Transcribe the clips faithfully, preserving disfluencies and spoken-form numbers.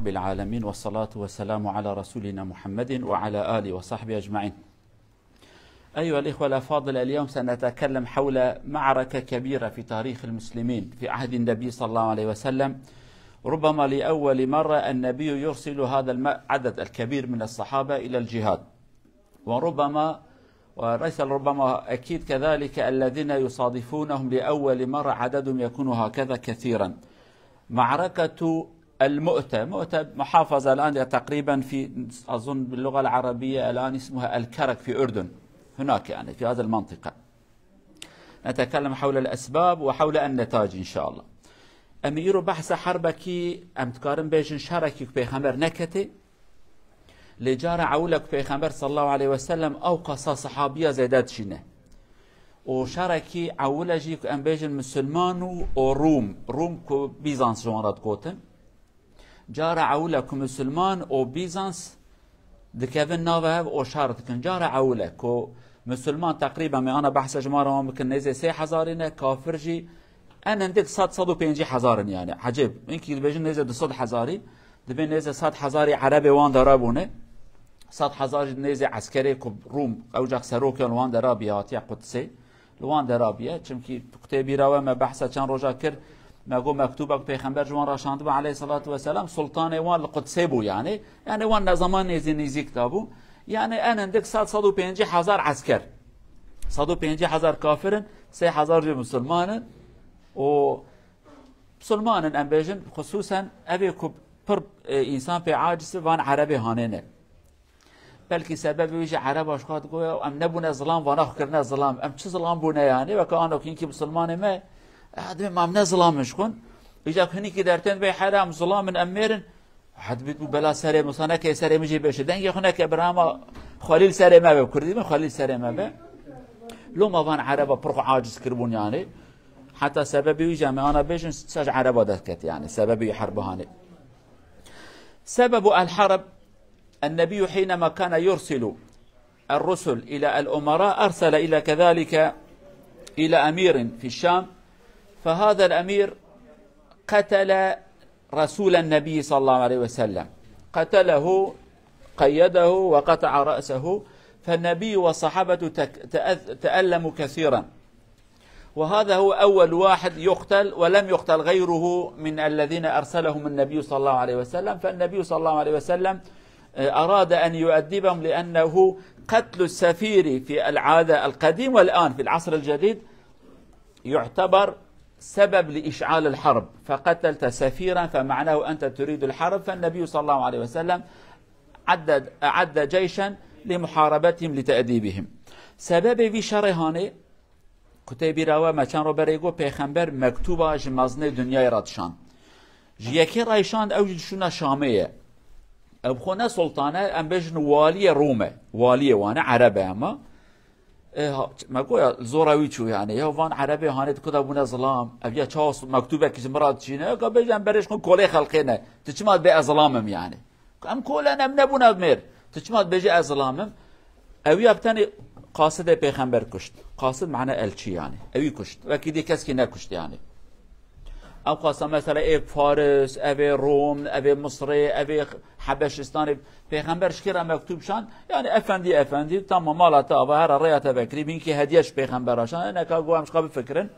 رب العالمين، والصلاة والسلام على رسولنا محمد وعلى آله وصحبه أجمعين. أيها الإخوة الأفاضل، اليوم سنتكلم حول معركة كبيرة في تاريخ المسلمين في عهد النبي صلى الله عليه وسلم. ربما لأول مرة النبي يرسل هذا العدد الكبير من الصحابة إلى الجهاد، وربما، وليس ربما، أكيد كذلك، الذين يصادفونهم لأول مرة عددهم يكون هكذا كثيرا. معركة المؤتة، مؤتة محافظة الآن تقريبا في، أظن باللغة العربية الآن اسمها الكرك في أردن، هناك يعني في هذه المنطقة. نتكلم حول الأسباب وحول النتائج إن شاء الله. Em îro behsa herbekî, em dikarin bêjin şerekî ku pêxember neketê. Lê cara ewile ku pêxember sallallahu aleyhi ve sellem ew qasa sahabiya zêde dişîne. Û şerekî ewile jî ku em bêjin Musulman û, û Rûm, Rûm ku Bîzans ji wan re digotin. Cara ewile ku Musulman û Bîzans dikevin nava hev û şer dikin. Cara ewile ku Musulman teqrîben, me ana behsa ji me re wan bikin, nêzê sê hezarî ne, kafir jî en hindik sed, sed û pêncî hezar in yani. Ecêb, hinkî dibêjin nêzê du sed hezarî, dibê nêzê sed hezarî Erebê wan dera bûne. Sed hezar jî nêzê eskerê ku Rûm, ew cax serokê li wan dera bîye, hatiye Qudsê. Li wan dera bûye. Çimkî tu tê bîra we, me behsa çend roja kir, me got mektûbek pêxember ji wan re şandibû aleyhisselatu vesselam, sultanê wan li Qudsê bû yani. Yani wan ne zaman nêzî nîzîk de bû. Yani en hindik sed, sed û pêncî hezar esker. Sed û pêncî hezar kafir in, sê hezar jî musulman in. Û musulman in, em bêjin, xisûsen evê ku pir, e, însan pê aciz e, van Erebê hanê ne. Belkî sebebê wî jî Ereba ji xwe digo ya, em nebûne zilam, vana xwe kirine zilam. Em çi zilam bûne yani? Weke ano ku hinkî musulmanê me, e, dibê ma em ne zilam in ji xwe. Îca ku hinîkî dertên bê here, em zilam in, em mêr in. Hadi bit bû bela serê min, sana ke serê min jî bêşe. Dengê xwe neke birama Xwelîl serê me be, Kurdî min Xwelîl serê me be. Loma van Ereba pir xwe aciz kiribûn yani. Heta sebebê wî jî em ana bêjin, sa ji Ereba dest ket yani. Sebebê wî herb hanê. سبب الحرب: النبي حينما كان يرسل الرسل إلى الأمراء، أرسل إلى كذلك إلى أمير في الشام، فهذا الأمير قتل رسول النبي صلى الله عليه وسلم، قتله، قيده وقطع رأسه، فالنبي وصحابته تك-، تأذ-، تألموا كثيرا. وهذا هو أول واحد يقتل، ولم يقتل غيره من الذين أرسلهم النبي صلى الله عليه وسلم. فالنبي صلى الله عليه وسلم، آه، أراد أن يؤدبهم، لأنه قتل السفير في العهد القديم والآن في العصر الجديد يعتبر سبب لإشعال الحرب، فقتلت سفيرا فمعناه أنت تريد الحرب، فالنبي صلى الله عليه وسلم عدد، أعد جيشا لمحاربتهم لتأديبهم. Sebebê vî şerê hanê, ku tê bîra we, me çend ro berê got, pêxember mektûba ji mezinê dinyayê re dişand. Ji yekê re şand, ew jî dişûna Şamê ye. Ew bi xwe ne sultan e, em bêjin waliyê Rûm e. Waliyê wan e, Ereb e hema. E, ha, me goya zora wî çû yani. Ya van Erebê hanê di ku de bûne zilam. Ev ya çawa s-, mektûbekî ji min re diçîne. Ya ka bêjin em berê ji xwe kolê xelqê ne. Tu çima dibê ez zilam im yani? Em kole ne, em nebûne mêr. Tu çima dibêjî ez zilam im? Ew ya bi tenê qasidê pêxember kuşt. Qasid mane elçî yani. Ewî kuşt. Wekî dî keskî nekuşt yani. Ew qasa mesela ê Faris, ev ê Rom, ev ê Misrê, ev ê Hebeşistanê. Pêxember ji kê re mektûb şand? Yani efendî, efendî, tamam, mala te ava, here rêya te vekirî, hinkî hediye ji pêxembera şand. Neka got em ji xwe bifikirin.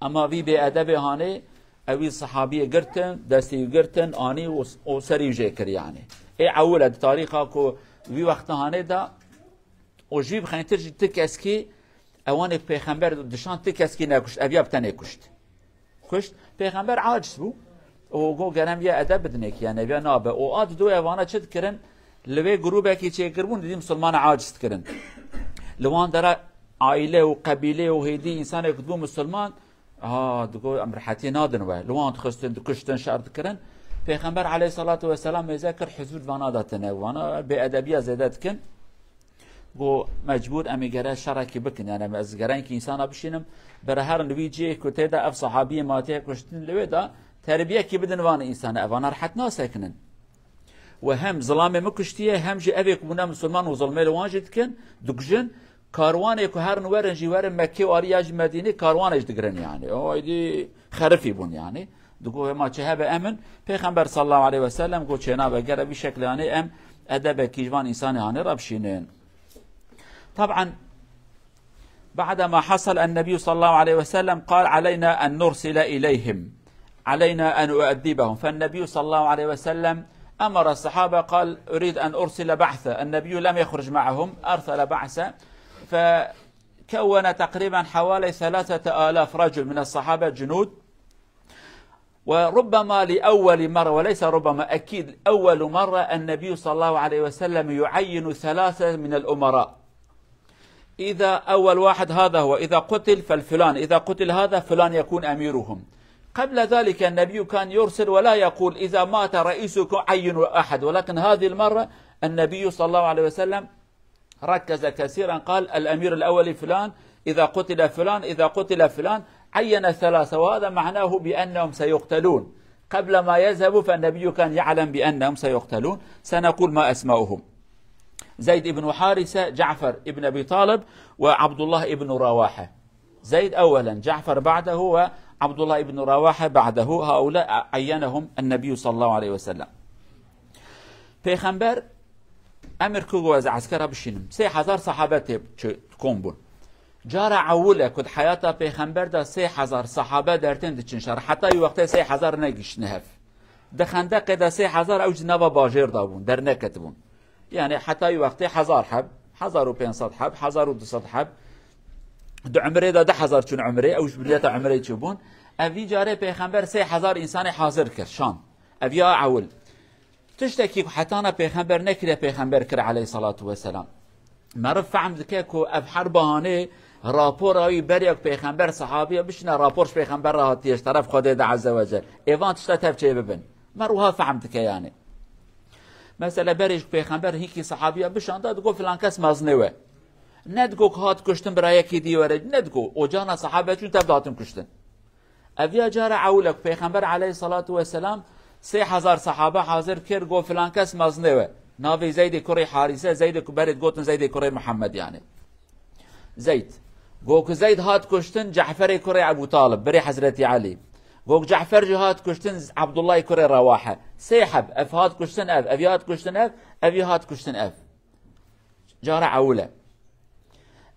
Ema vî bêedebê hanê, ewî sahabiyê girtin, destê wî girtin, anî û, û serî wî jê kir yani. Ê ewil e di tarîxa ku vî wexta hanê de, û jî bi xeyntir jî ti keskî, ewanê pêxember dişan ti keskî nekuşt, ev ya bi tenê kuşt. Kuşt, pêxember aciz bû. Û got gerem ya edeb bidinê ki, yani ev ya nabe. Û a dido evana çi dikirin? Li vê grûbekî çêkirbûn, didî misilmana aciz dikirin. Li wan dera aîle û qebîle û hêdî însanê ku dibû misilman, ha, digo em rehetiyê nadin we. Li wan dixistin, dikuştin, şer dikirin. Pêxember aleyhissalatu vesselam mêze kir, huzur vana de tine. Vana bêedebiya zêde dikin. Got mecbûr em ê gere şerekî bikin. Yani em, ez gerenkî însana bişînim, bere herin li wî cihê ku tê de ev sahabiyê ma tê kuştin li wê de terbiyekî bidin van însana. Evana rehet nasekinin. We hem zilamê min kuştiye, hem jî evê ku bûne misilman û zilmê li wan jî dikin, dikujin. Karwanê ku herin werin jî werin Mekkê û alî ya jî Medînê, karwanê jî digirin yani. O aydî xerifî bûn yani. Digo hema çi hebe emin, Pêxember sallallahu aleyhi ve sellem got çênabe, gere vî şeklanê em edebekî ji van însanê hanê re bişînin. Taban, بعدما حصل النبي صلى الله عليه وسلم قال: "علينا أن نرسل إليهم، علينا أن نؤدبهم." فالنبي صلى الله عليه وسلم أمر الصحابة، قال: "أريد أن أرسل بعثة." النبي لم يخرج معهم، أرسل بعثة، فكون تقريبا حوالي ثلاثة آلاف رجل من الصحابة جنود، وربما لأول مرة، وليس ربما، أكيد أول مرة النبي صلى الله عليه وسلم يعين ثلاثة من الأمراء. إذا أول واحد هذا هو، إذا قتل فالفلان، إذا قتل هذا فلان يكون أميرهم. قبل ذلك النبي كان يرسل ولا يقول: "إذا مات رئيسكم عينوا أحد"، ولكن هذه المرة النبي صلى الله عليه وسلم ركز كثيرا، قال: "الأمير الأول فلان، إذا قتل فلان، إذا قتل فلان"، عين ثلاثة، وهذا معناه بأنهم سيقتلون. قبل ما يذهبوا فالنبي كان يعلم بأنهم سيقتلون. سنقول ما أسماؤهم: زيد بن حارثة، جعفر بن أبي طالب، وعبد الله بن رواحة. زيد أولا، جعفر بعده، وعبد الله بن رواحة بعده. هؤلاء عينهم النبي صلى الله عليه وسلم. Pêxember emir kir ku ez eskera bişînim. Sê hezar sahabe tê çi-, kom bûn. Cara ewil e ku di heyata Pêxember de sê hezar sahabe dertên diçin şer. Heta wî wextê sê hezar negihiştine hev. Di xendeqê de sê hezar ew jî nava bajêr de bûn, derneketibûn. Yani heta wî wextê hezar heb, hezar û pênc sed heb, hezar û du sed heb. Di umrê de du hezar çûn umrê, ew ji mileta umrê çûbûn. Ev vî carê Pêxember sê hezar însanê hazir kir, şan. Ev ya ewil. Tiştekî ku hetana Pêxember nekiriye, Pêxember kir aleyhissalatu vesselam. Meriv fehm dike ku ev her bahanê rapora wî beriya ku Pêxember sahabiya bişine rapor ji Pêxember re hatiye ji teref Xwedê de Azze ve Cel. Ê van tişta tev çê bibin. Meriv wiha fehm dike yani. Mesela berê ji Pêxember hinkî sahabiya bişanda digo filan kes mezinê we. Ne digo ku hat kuştin bira yekî dî were. Ne digo. O cana sahabe çûn tev dihatin kuştin. Ev ya cara ewil e ku Pêxember aleyhissalatu vesselam sê hezar sahabe hazir kir, got filan kes mezinê we. Navê Zeydê kurê Harise, Zeydê ku berê digotin Zeydê kurê Muhammed yani. Zeyd. Got ku Zeyd hat kuştin, Ceferê kurê Ebu Talib, birê Hezretî Elî. Got ku Cefer jî hat kuştin, Abdullahê kurê Rewahe. Sê heb, ev hat kuştin ev, ev ya hat kuştin ev, ev ya hat kuştin ev. Cara ewil e.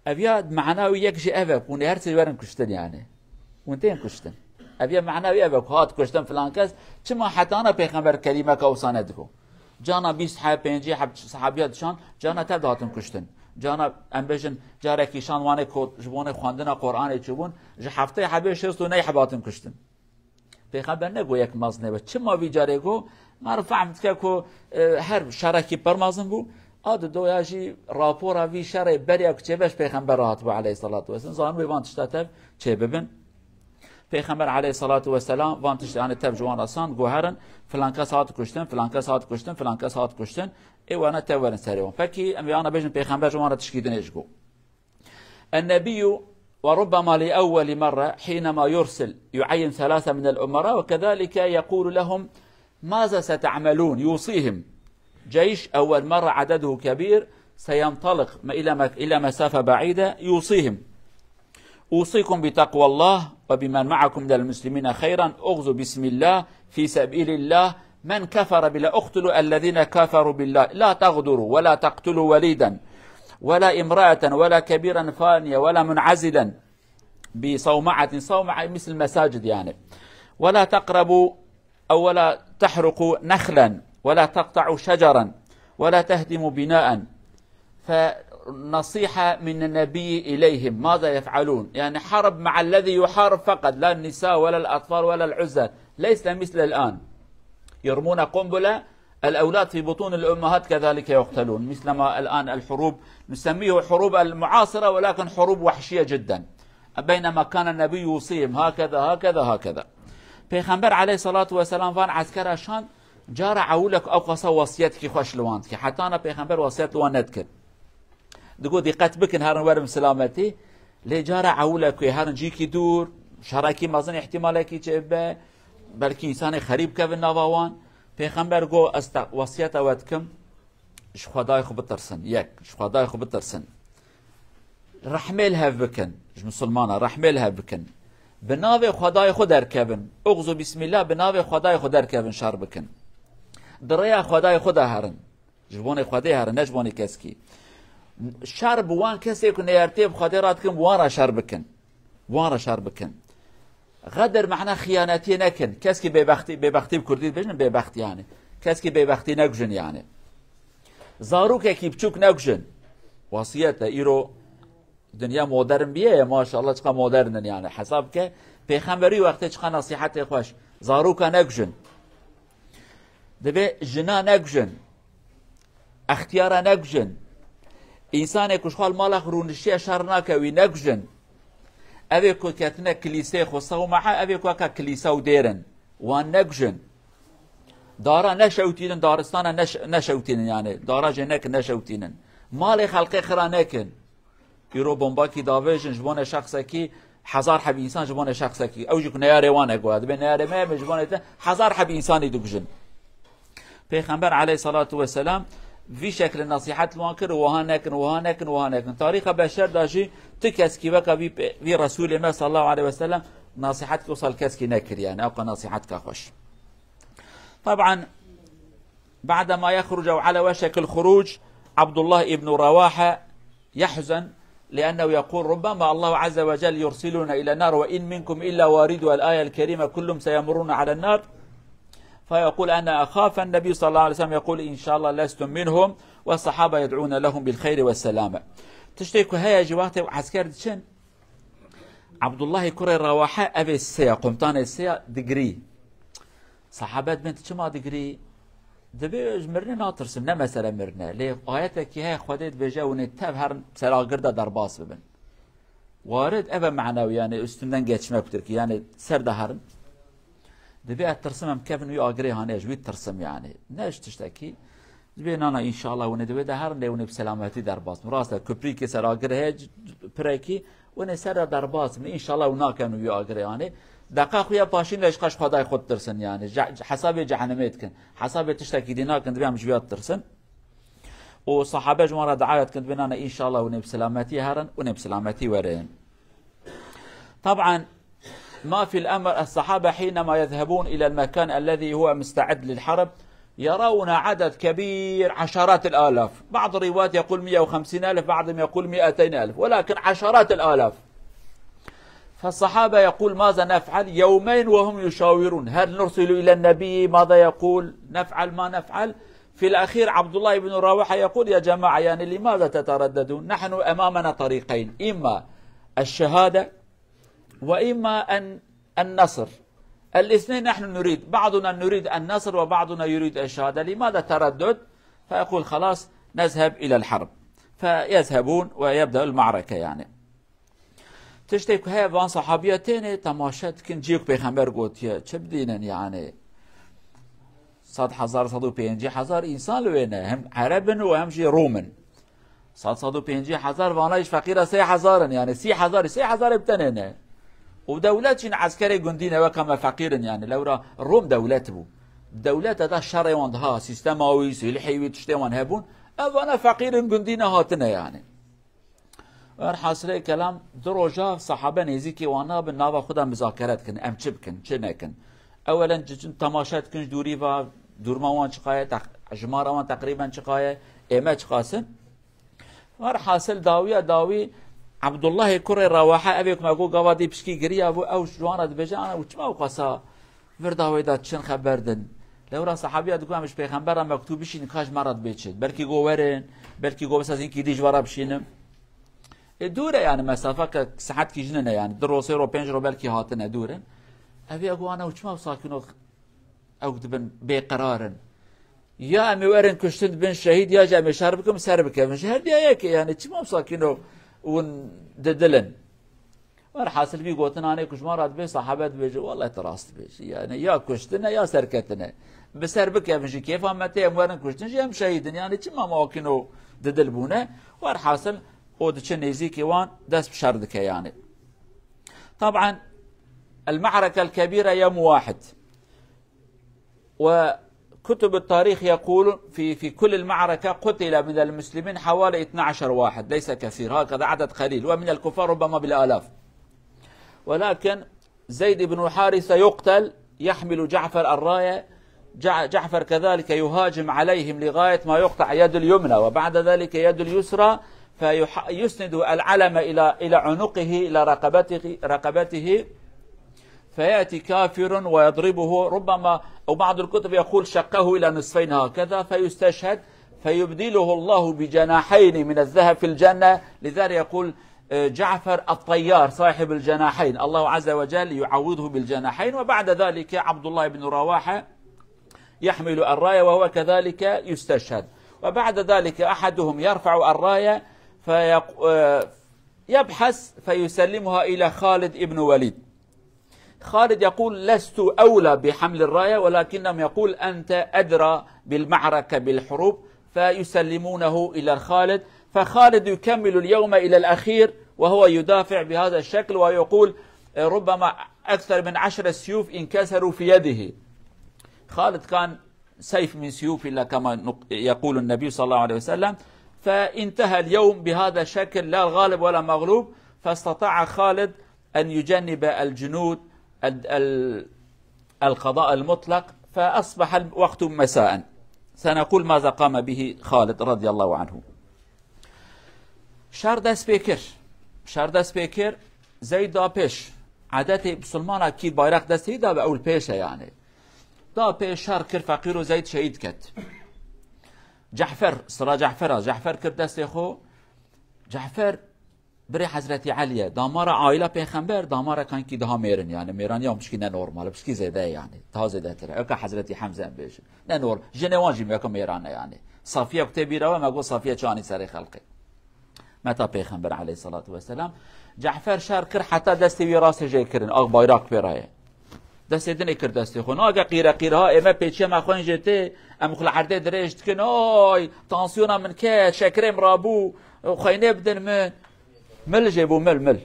Ev ya mana wî yek jî ev e, hûn ê her sê werin kuştin yani. Hûn tên kuştin. Ev ya mana wî ev e, ku hat kuştin filan kes, çima hetana Pêxember kelîmeke wisa nedigo? Cana bîst heb, pêncî heb sahabiya dişan, cana tev dihatin kuştin. Cana em bêjin, carekî şan wanê ku ji bo xwendina Qur'anê çûbûn, ji heftê hebê şêst û neh heb hatin kuştin. Pêxember negot yek mezinê be. Çima vî carê got? Meriv fehm dike ku, e, her şerekî pir mezin bû. A di doya jî rapora vî şerê beriya ku çêbe ji Pêxember re hatibû aleyhissalatu vesselam. Zanibû van tişta tev çêbibin. Pêxember aleyhissalatu vesselam van tişta yani tev ji wan re sand, got herin, filan kes hat kuştin, filan kes hat kuştin, filan kes hat kuştin. Ê wana tev werin serê wan. Pekî em ê ana bêjin Pêxember ji wan re tişkî dinê jî got. النبي وربما لأول مرة حينما يرسل يعين ثلاثة من الأمراء، وكذلك يقول لهم: "ماذا ستعملون؟" يوصيهم. جيش أول مرة عدده كبير سينطلق إلى مك-، إلى مسافة بعيدة، يوصيهم: "أوصيكم بتقوى الله وبمن معكم من المسلمين خيرا، اغزوا بسم الله في سبيل الله، من كفر بالله، اقتلوا الذين كفروا بالله، لا تغدروا ولا تقتلوا وليدا ولا امرأة ولا كبيرا فانيا ولا منعزلا بصومعة"، صومعة مثل المساجد يعني، "ولا تقربوا أو ولا تحرقوا نخلا ولا تقطعوا شجرا ولا تهدموا بناء". فنصيحة من النبي إليهم، ماذا يفعلون؟ يعني حرب مع الذي يحارب فقط، لا النساء ولا الأطفال ولا العزل، ليس مثل الآن يرمون قنبلة، الأولاد في بطون الأمهات كذلك يقتلون، مثل ما الآن الحروب نسميه حروب المعاصرة، ولكن حروب وحشية جدا، بينما كان النبي يوصيهم هكذا، هكذا، هكذا. Pêxember aleyhissalatu vesselam van eskera şan, cara ewil e ku ew qasa wasiyetekî xweş li wan dike. Hetana Pêxember wasiyet li wan nedikir. Digo, "Dîqet bikin, herin werin silametî." Lê cara ewil e ku herin cîkî dûr, şerekî mezin îhtimalekî çêbibe, belkî însanê xerîb kevin nava wan. Pêxember got, "Ez te wasiyeta we dikim, ji Xwedayê xwe bitirsin. Yek, ji Xwedayê xwe bitirsin. Rehmê li hev bikin, ji misilmana rehmê li hev bikin. Bi navê Xwedayê xwe derkevin. Uxzu bismillah, bi navê Xwedayê xwe derkevin, şer bikin. Di rêya Xwedayê xwe de herin. Ji bonê Xwedê herin, ne ji bonê keskî. Şer bi wan kesê ku neyartiyê bi Xwedê re dikin, bi wan re şer bikin. Bi wan re şer bikin. Xedir mehna xiyanetiyê nekin. Keskî bêbextî, bêbextî bi kurdî dibêjin bêbext yani. Keskî bêbextî nekujin yani. Zarokekî biçûk nekujin. Wasiyet e, îro dinya modern biye ye, maşallah, çiqa modern in yani. Hesab ke, pêxemberî wextê çiqa nasihetê xweş. Zaroka nekujin. Divê jina nekujin. Extiyara nekujin. Însanê ku ji xwe li mala xwe rûniştiye şer nake wî nekujin. Evê ku ketine kilîseyê xwe sewmehe, evê ku aka kilîse û dêr in. Wan nekujin. Dara neşewtînin, daristana neş-, neşewtînin yani. Dara jê nekin, neşewtînin. Malê xelkê xira nekin. Îro bombakî davêjin ji bonê şexsekî, hezar heb însan ji bonê şexsekî. Ew jî ku neyarê wan e goya. Dibê neyarê me, em ê ji bonê te hezar heb însanî dikujin. Pêxember aleyhissalatu vesselam vî şekilî nasihet li wan kir, wiha nekin, wiha nekin, wiha nekin. Tarîxa beşer de jî tu keskî weka vî, vî Resûlê me sallallahu aleyhi ve sellem nasihet ki wisa li keskî nekir yani. Ew qe nasihetka xweş. Taban, بعدما يخرج أو على وشك الخروج، عبد الله بن رواحة يحزن لأنه يقول: ربما الله عز وجل يرسلنا إلى النار وإن منكم إلا واردها، الآية الكريمة: كلهم سيمرون على النار. فيقول: أنا أخاف. النبي صلى الله عليه وسلم يقول: إن شاء الله لستم منهم. والصحابة يدعون لهم بالخير والسلامة. Tiştê ku heye jî, wextê esker diçin, Abdullahê kurê Rewahe, evê sê ya, komutanê sê ya digirî. Sahabe dibên: "Tu çima digirî?" Dibê: "Ez ji mirinê natirsim, ne mesele mirin e. Lê ayetekî heye, Xwedê dibêje, hûn ê tev herin ser agir de derbas bibin." Warid, ev e manewî, yani üstünden geçmek bi tirkî, yani ser de herin. Dibê: "Ez tirsim em kevin wî agirê hanê, ez ji wî tirsim yani. Ne ji tiştekî." Dibê: "Na, na, înşallah hûn ê di wê de herin, lê hûn ê bi selametî derbas bin. Rast e, kuprîkê ser agir heye, c-, c-, pirekî, hûn ê ser de derbas bin. Înşallah hûn nakevin wî agirê hanê." Deqa xwe ya paşîn de ji qeş Xwedayê xwe ditirsin yani. Ce-, ce-, hesabê cehennemê dikin. Hesabê tiştekî dî nakin, dibê em ji wî ditirsin. Û sahabe ji wan re dua dikin, dibê: "Na, na, înşallah hûn ê bi selametî herin, hûn ê bi selametî werin." طبعا، ما في الأمر، الصحابة حينما يذهبون إلى المكان الذي هو مستعد للحرب يرون عدد كبير، عشرات الآلاف، بعض الروايات يقول مية وخمسين ألف، بعضهم يقول مائتين ألف، ولكن عشرات الآلاف. فالصحابة يقول: ماذا نفعل؟ يومين وهم يشاورون، هل نرسل إلى النبي؟ ماذا يقول؟ نفعل ما نفعل؟ في الأخير عبد الله بن رواحة يقول: يا جماعة، يعني لماذا تترددون؟ نحن أمامنا طريقين، إما الشهادة وإما أن النصر. الاثنين نحن نريد، بعضنا نريد النصر وبعضنا يريد الشهادة، لماذا تردد؟ فيقول: خلاص، نذهب إلى الحرب. فيذهبون ويبدأ المعركة يعني. Tiştê ku heye, van sahabiya têne temaşe dikin, ciyê ku pêxember gotiye, çi bidînin yani? Sed hezar, sed û pêncî hezar însan li wê ne. Hem Ereb in û hem jî Rûm in. Sed, sed û pêncî hezar, vana jî feqîra sê hezar in, yani sî hezar, sê hezar bi tenê ne. Û dewlet jî ne, eskerê gundî ne, weka me feqîr in yani. Lewra Rûm dewlet bû. Dewlete de şerê wan diha, sîstema wî, silhê wî, tiştê wan hebûn. Ev vana feqîr in, gundî ne, hatine yani. Werhasilê kelam, du roja sahabe nêzîkî wan nabin, nava xwe de muzakere dikin, em çi bikin, çi nekin. Ewelen diçin temaşe dikin ji dûrî ve, dûrma wan çiqa ye, teq-, jimara wan teqrîben çiqa ye, ê me çiqas in. Werhasil dawiya dawî Abdullahê kurê Rewahe, evê ku me got gava dî pişkî giriya bû, ew ji wan re dibêje, ana, û çima ew qasa Vir dawê de çin xeber din. Lewra sahabiya digot, em ji pêxember re mektûb bişînin, ka ji me re dibê çi. Belkî go werin, belkî go bes ez hinkî dî ji we re bişînim. E, dûr e yani, mesafe ke saetkî jî nine yani. Di ro, sê ro, pênc ro belkî hatine, dûr in. Ev ya go ana û çima ew sakin o, ew dibin bêqerar in. Ya em ê werin kuştin dibin şehîd, ya jî em ê şer bikin, ser bikevin. Ji her diya yek e yani, çima ew sakin o hûn didilin. Werhasil vî gotinanê ku ji me re dibê, sahabe dibêje, welleh tu rast dibêjî. Yani ya kuştin e ya serketin e. Bi ser bikevin jî kêfa me tê, em werin kuştin jî em şehîd in. Yani çima me wekî no di dil bûne? Werhasil o diçe nêzîkî wan, dest bi şer dike yani. Taban, المعركة الكبيرة يوم واحد. وكتب التاريخ يقول في، في كل المعركة قتل من المسلمين حوالي اثنعش واحد، ليس كثير، هكذا عدد قليل، ومن الكفار ربما بالآلاف. ولكن زيد بن حارثة يقتل، يحمل جعفر الراية. جع-، جعفر كذلك يهاجم عليهم لغاية ما يقطع يد اليمنى، وبعد ذلك يد اليسرى، فيح-، يسند العلم إلى، إلى عنقه، إلى رقبته، رقبته، فيأتي كافر ويضربه، ربما، وبعض الكتب يقول شقه إلى نصفين هكذا، فيستشهد، فيبدله الله بجناحين من الذهب في الجنة. لذلك يقول، آه، جعفر الطيار صاحب الجناحين، الله عز وجل يعوضه بالجناحين. وبعد ذلك عبد الله بن رواحة يحمل الراية وهو كذلك يستشهد. وبعد ذلك أحدهم يرفع الراية فيق-، آه، يبحث فيسلمها إلى خالد بن وليد. خالد يقول: "لست أولى بحمل الراية"، ولكنهم يقول: "أنت أدرى بالمعركة، بالحروب"، فيسلمونه إلى خالد. فخالد يكمل اليوم إلى الأخير وهو يدافع بهذا الشكل، ويقول: "ربما أكثر من عشر سيوف انكسروا في يده". خالد كان سيف من سيوف الله، كما نق-، يقول النبي صلى الله عليه وسلم. فانتهى اليوم بهذا الشكل، لا غالب ولا مغلوب، فاستطاع خالد أن يجنب الجنود ال-، ال-، القضاء المطلق، فأصبح الوقت مساء. سنقول ماذا قام به خالد رضي الله عنه. Şer dest pê kir. Şer dest pê kir. Zeyd da pêş. Edetê bisilmana kî bayraq destê da be ew li pêş e yani. Da pê şer kir, feqîr û Zeyd şehîd ket. Cehfer, sira Cehfer a. Cehfer kir destê xwe. Cehfer birê Hezretî Elî ye. Damara aîla pêxember, damara kankî daha mêrin yani. Mêraniya pişkî ne normal, pişkî zêde ye yani. Daha zêdetir e. Eka Hezretî Hemze em bêjin. Ne nor-, jinê wan jî me ku mêran e yani. Safiye ku tê bîra we, me got Safiye çi anî serê xelqê. Meta Pêxember aleyhissalatu vesselam. Cehfer şer kir heta destê wî rastê jê kirin. Ax bayraq pê re ye. Destê dinê kir destê xwe. Nage qîre qîre ha, ê me pêçiye me xwên jê tê. Em xwe li erdê dirêj dikin. Oy, tansiyona min ket, şekerê min rabû. Xweynê bidin min. Mil jê bû, mil, mil.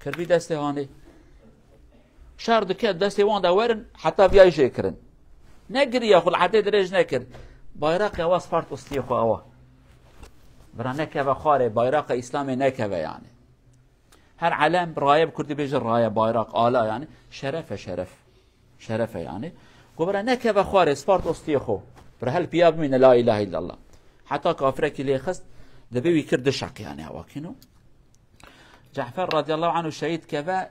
Kirbî destê hanê. Şer dike, destê wan de werin, heta viya jê kirin. Negiriya xwe li erdê dirêj nekir. Bayraqê wa spart ustiyê xwe awa. Bira nekeve xwarê, bayraqa Îslamê nekeve yani. Her elem, raye bi Kurdî bêje raye, bayraq, ala yani. Şeref e, şeref. Şeref e yani. Got bira nekeve xwarê, spart ostiyê xwe. Bira hel piya bimîne la ilahe illallah. Heta kafirekî lê xist, dibê wî kir du şeq yani, hewa kîno. Cehfer radiyallahu anhu şehîd keve,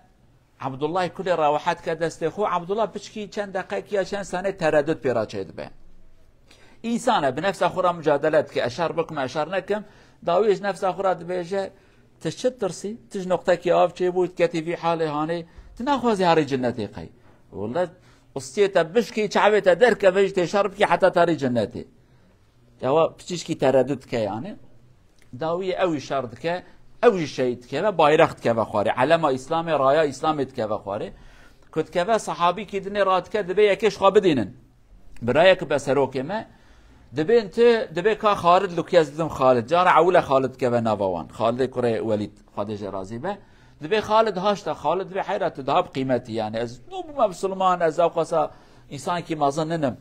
Abdullah kulê rawehet ke destê xwe. Abdullah piçkî çend deqek ya çend sane tereddüt pê re çêdibe. Însan e, bi nefsa xwe re mucadele dike, eşar bikim, eşar nekim. Dawiyê ji nefsa xwe re dibêje, tu çi tirsî? Tu ji noqtekî av çêbû, diketî vî halê hanê. Tu naxwazî herî cinnetê qey. Wele, ustiyê te bişkî, çavê te derkeve, ji tê şer bikî, heta te herî cinnetê. Ewa piçişkî tereddüt dike yani. Dawiyê ew î şer dike, ew jî şehîd dikeve, bayraq dikeve xwarê. Elema Îslamê, raya Îslamê dikeve xwarê. Ku dikeve, sahabîkî dinê radike, dibê yekê ji xwe bidînin. Birayek be serokê me, dibên tu, dibê ka Xalid, lukiyez bidim Xalid. Cara ewile Xalid dikeve nava wan. Xalidê kurê Welîd, Xwedê jê razî be. Dibê Xalid haşta, Xalid dibê heyra tu daha bi qîmetî yani. Ez nû bûme bisilman, ez ewqasa însankî mezin ninim.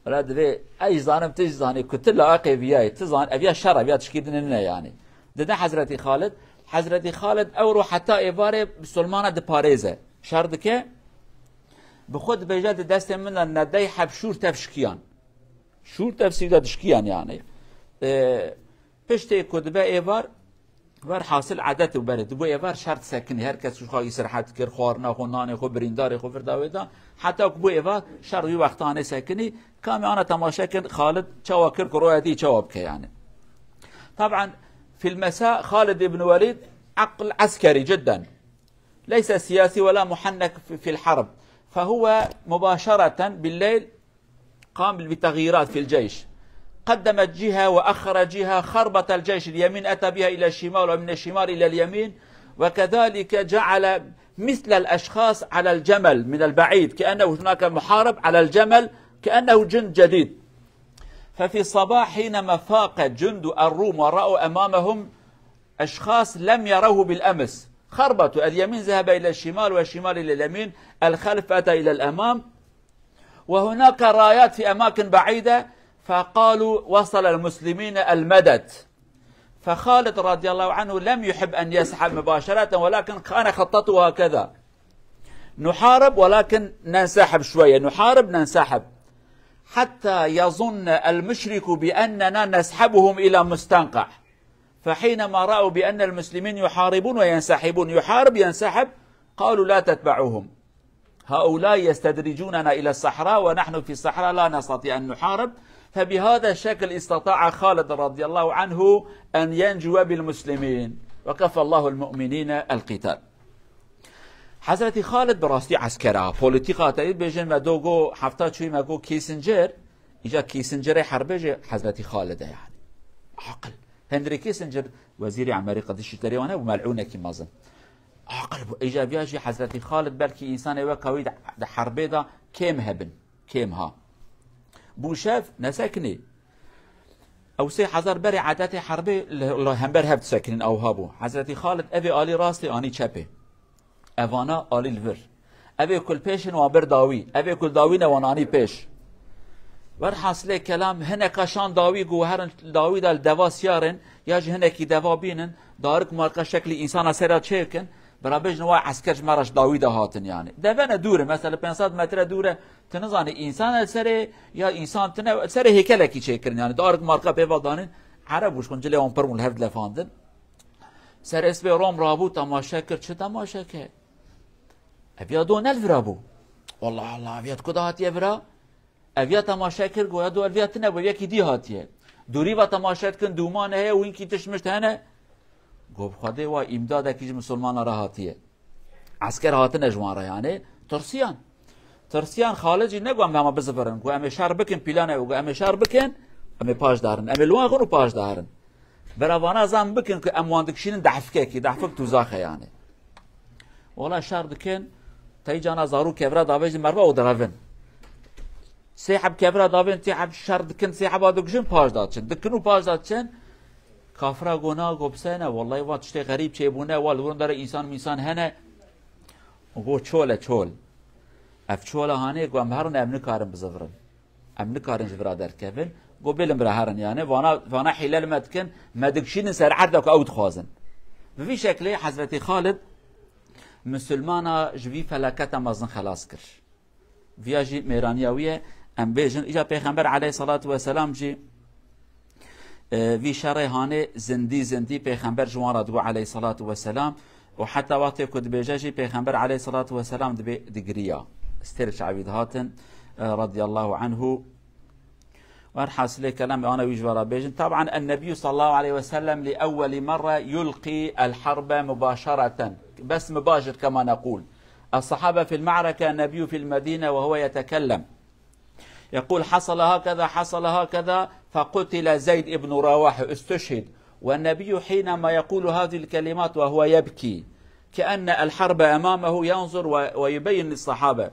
Wela divê, ez zanim, tu jî zanî ku tu layiqê viya yî, tu zan, ev ya şer e, ev ya tişkî din nîne yani. Dide Hezretî Xalid, Hezretî Xalid ewro heta êvarê bisilmana diparêze. Şer dike, bi xwe dibêje di destê min de nedey heb şûr tev şikiyan. Şûr tev sîda dişkiyan yani. E, piştê ku dibe êvar, Werhasil edet û berê, dibo êvar şer disekinî, her kes ji xwe îstirhet kir, xwarina xwe, nanê xwe, birîndarê xwe vir da wê da, heta ku bû êvar şer wî wextanê sekinî, kamê ana temaşe kin, Xalid çawa kir ku roya dî çawa bike yani. Taban, fil mesa Xalid ibn Welîd eql eskerî cidden. Leyse siyasî wela muhennek fi-, fil harb. Fehuwe mubaşereten bil leyl قام بتغييرات في الجيش. قدم جهة وأخر جهة، خربط الجيش، اليمين أتى بها إلى الشمال ومن الشمال إلى اليمين، وكذلك جعل مثل الأشخاص على الجمل من البعيد، كأنه هناك محارب على الجمل، كأنه جند جديد. ففي الصباح حينما فاق جند الروم ورأوا أمامهم أشخاص لم يروه بالأمس، خربطوا، اليمين ذهب إلى الشمال والشمال إلى اليمين، الخلف أتى إلى الأمام، وهناك رايات في أماكن بعيدة، فقالوا وصل المسلمين المدد. فخالد رضي الله عنه لم يحب أن يسحب مباشرة، ولكن كان خطته هكذا: نحارب ولكن ننسحب شوية، نحارب ننسحب، حتى يظن المشرك بأننا نسحبهم إلى مستنقع. فحينما رأوا بأن المسلمين يحاربون وينسحبون، يحارب ينسحب، قالوا: لا تتبعوهم، هؤلاء يستدرجوننا إلى الصحراء ونحن في الصحراء لا نستطيع أن نحارب. فبهذا الشكل استطاع خالد رضي الله عنه أن ينجو بالمسلمين، وكفى الله المؤمنين القتال. Hezretî Xalid bi rastî eskera, polîtîka te bêjin me do go hefta çûyî me go Kissinger, îca Kissingerê herbê jî Hezretî Xalid e yani. Aqil. Henry Kissinger wezîrê Amerîka dişî derê wan e û melûnekî mezin. Aqil bû. Îca viya jî Hezretî Xalid belkî însanê weka wî di, di herbê de kêm hebin. Kêm ha. Bû şev nesekinî. Ew sê hezar berê edetê herbê li, li hember hev disekinin ewha bû. Hezretî Xalid evê alî rastê anî çepê. Evana alî li vir. Evê kul pêşin wan bir dawî. Evê kul dawî ne wan anî pêş. Werhasilê kelam hineka şan dawî ku herin dawî de li deva siyarên ya jî hinekî deva bînin, darik marka şeklî însana sera çêkin, bira bêjin wa esker ji me re ji dawî de hatin yani. Devene dûr e, mesela pênc sed metre dûr e, tu nizanî însan e serê ya însan tine, serê hêkelekî çêkirin yani. Darik marka pê ve danin, Ereb û ji xwe cilê wan pir bûn li hev dilefandin. Ser espê Rom rabû temaşe kir, çi temaşe ke? Ev ya do ne li vira bû. Allah Allah, ev ya di ku de hatiye vira? Ev ya temaşe kir, goya do ev ya tine bû, yekî dî hatiye. Dûrî ve temaşe dikin, dûmane heye û hinkî tişt mişt hene. Go bi Xwedê wa îmdadekî ji misilmana re hatiye. Esker hatine ji wan re yani. Tirsiyan. Tirsiyan Xalid jî ne got em hema bizivirin. Got em ê şer bikin, plane û got em ê şer bikin, em ê paş darin. Em ê li wan xin û paş darin. Bera vana zan bikin ku em wan dikişînin dehfikekî, dehfik tûzaxe yani. Wala şer dikin, tey cana zarû kevra davêjin merva û direvin. Sê heb kevra davên, sê heb şer dikin, sê heba dikişin paş da çin. Dikin û paş da çin. Kafira go na, go bi se ne, wellahî va tiştê xerîb çêbûne, wa li wir derê însan mînsan hene. Go çol e, çol. Ev çol e hanê, go em herin, em nikarin bizivirin. Em nikarin ji vira derkevin. Go bêlin bira herin yani. Vana, vana hîle li me dikin, me dikişînin ser erdek ku ew dixwazin. Bi vî şeklê Hezretî Xalid misilmana ji vî felaketa mezin xelas kir. Viya jî mêraniya wî ye. Em bêjin, îca Pêxember aleyhissalatu vesselam jî, e, vî şerê hanê zindî zindî Pêxember ji wan re digot aleyhissalatu vesselam. Û heta wextê ku dibêje jî Pêxember aleyhissalatu vesselam dibê digiriya. Stêr çavî dihatin, e, radiyallahu anhu. Werhasilê kelam, ana wî ji vara bêjin. Taban, النبي صلى الله عليه وسلم لأول مرة يلقي الحرب مباشرة. بس مباشر كما نقول. الصحابة في المعركة، النبي في المدينة وهو يتكلم. يقول: حصل هكذا، حصل هكذا، فقتل زيد بن رواحة، استشهد. والنبي حينما يقول هذه الكلمات وهو يبكي، كأن الحرب أمامه، ينظر و-، ويبين للصحابة.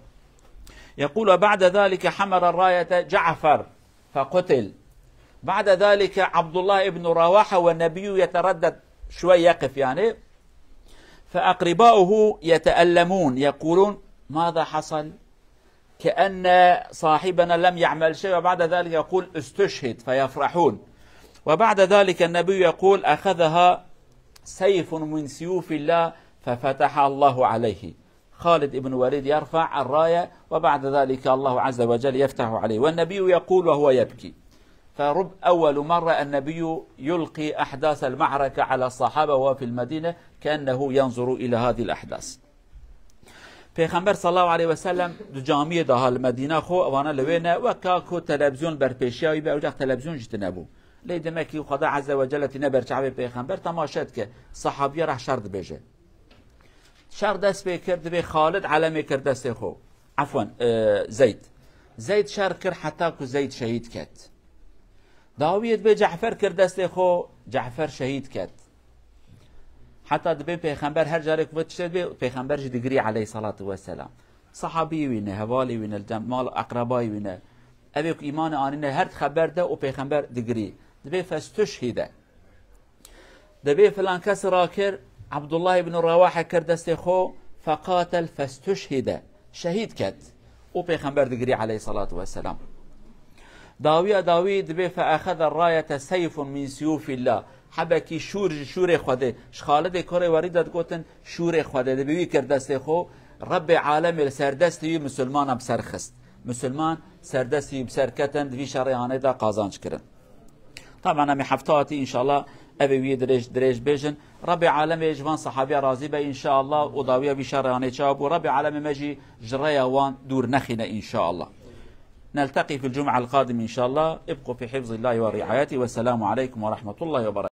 يقول: بعد ذلك حمل الراية جعفر فقتل. بعد ذلك عبد الله بن رواحة والنبي يتردد شوي، يقف يعني، فأقرباؤه يتألمون، يقولون: ماذا حصل؟ كأن صاحبنا لم يعمل شيء، وبعد ذلك يقول: استشهد، فيفرحون. وبعد ذلك النبي يقول: أخذها سيف من سيوف الله ففتح الله عليه. خالد بن وليد يرفع الراية، وبعد ذلك الله عز وجل يفتح عليه، والنبي يقول وهو يبكي. فرب أول مرة النبي يلقي أحداث المعركة على الصحابة وهو في المدينة، كأنه ينظر إلى هذه الأحداث. Pêxember sallallahu aleyhi ve sellem di camiyê de ha li Medîna xwe, evana li wê ne, weka ku televizyon berpêşiya wî be, ew cax televizyon jî tine bû. Lê demekî Xweda Azze ve Celle tîne ber çavê Pêxember, temaşe dike, sahabiya reh şer dibêje. Şer dest pê kir, dibê Xalid elemê kir destê xwe. Efwen, e, Zeyd. Zeyd şer kir heta ku Zeyd şehîd ket. Dawiyê dibê Cefer kir destê xwe, Cefer şehîd ket. Heta dibê Pêxember her carê ku vê tiştê dibê, Pêxember jî digirî aleyhissalatu vesselam. Sahabî wî ne, hevalî wî ne, li dem mal eqrebayî wî ne. Evê ku îmanê anîne her di xeber de û Pêxember digirî. Dibê festushhide. Dibê filan kes rakir, Abdullah ibn Rewahe kir destê xwe, feqatel festushhide. Şehîd ket. Û Pêxember digirî aleyhissalatu vesselam. Dawiya dawî dibê فأخذ الراية سيف من سيوف الله. Hebekî şûr ji şûrê Xwedê. Ji Xalidê Kurê Werîd de digotin şûrê Xwedê. Dibî wî kir destê xwe. Rebbê alemê li ser destê wî misilmanan bi ser xist. Misilman ser destê wî bi ser ketin, di vî şerê hanê de qazanc kirin. Taban em ê hefta hatî înşallah evê wî dirêj, dirêj bêjin. Rebbê alemê ji van sahabiya razî be înşallah û dawiya vî şerê hanê çawa bû. Rebbê alemê me jî ji rêya wan dûr nexîne înşallah. نلتقي في الجمعة القادمة إن شاء الله. ابقوا في حفظ الله ورعايته، والسلام عليكم ورحمة الله وبركاته.